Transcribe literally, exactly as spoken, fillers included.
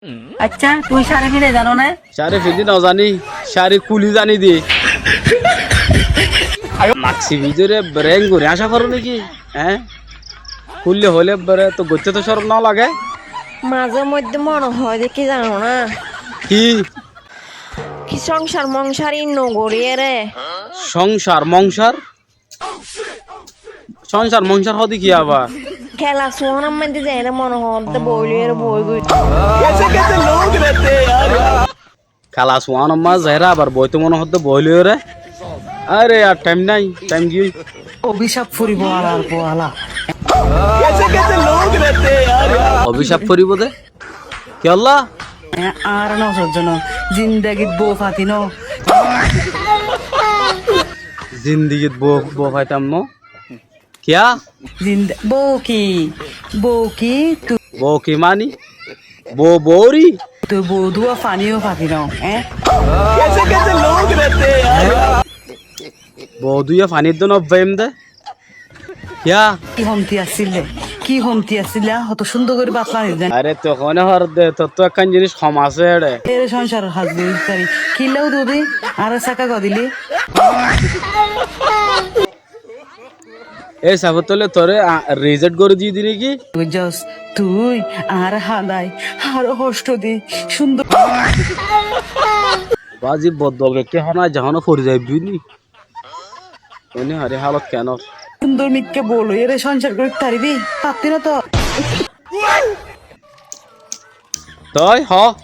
Accá, tuñí cári findi zano né? Cári findi no zaní, cári kúli zaní de. Maksi bidore bereng gori acá foró né ki? Eé? Kúlile hoilé bere to goitté to córom no lage? Mazé moiddé mone hoó de ki zano na? Ki? Ki songsar mongsar in no goríyeré. Songsar mongsar? Songsar mongsar hoó de ki abar? Kelas uanor maze zeéne mone hoó de boói loiyóre boói goi. Kelas uanor maze zeéne abar boóito mone hoó de boói loiyóre. Are ar thaim nái, thaim giyói. Obicap foribó alar boala. Obicap foribó de? Kiyólla? Añára no sójjono. Zindagit bou fati no. Zindigit bou, bou faitam no? Kiyá? Zinda-, bou ki? Bou ki? Tu- Bou ki mani? Bou bouri? Tui bou dua fani o fati no, eé? Bou dua fani dó no faiyum de. Kiyá? Ki homti asíl de? Ki homti asíl de? Hoto cúndor gorí bát rani de. Are tui hone hor de, tottú ekkán jinis hom asé ere. Ere songsaror haz gorí fari. Killa udu de, añáre sáka godile. Ei safot óile toré, a, rizet gorí diyé de né ki? Buzós, tui añáre hañdai, añáre hoctó di, cúndor. Bazi bodduwa kekké hona aijja hona fori zaibbi ni. Ene hare halot kenor? Cúndor mikká bou loiyóre songsar gorí faribi? Fatti no to. Toi hoó.